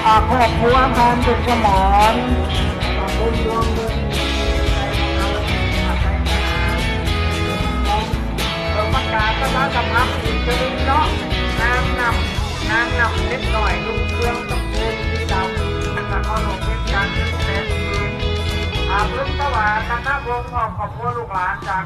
ຄອບຄົວບ້ານເປັນສະໝອນ ບຸນດວງເມືອງ ເອີ ປະກາດປະຊາສຳພັນອີກເທື່ອໜຶ່ງເນາະ ນາງນ້ຳ ນາງນ້ຳເລັບນ້ອຍ ນຸ່ງເຄື່ອງກະໂປງສີດຳ ນະຄອນຫຼວງວຽງຈັນ ແສນສຸລິນ ອາ ບຸນສະຫວາດ ນະຄະວົງ ພ້ອມຄອບຄົວລູກຫຼານຈາກ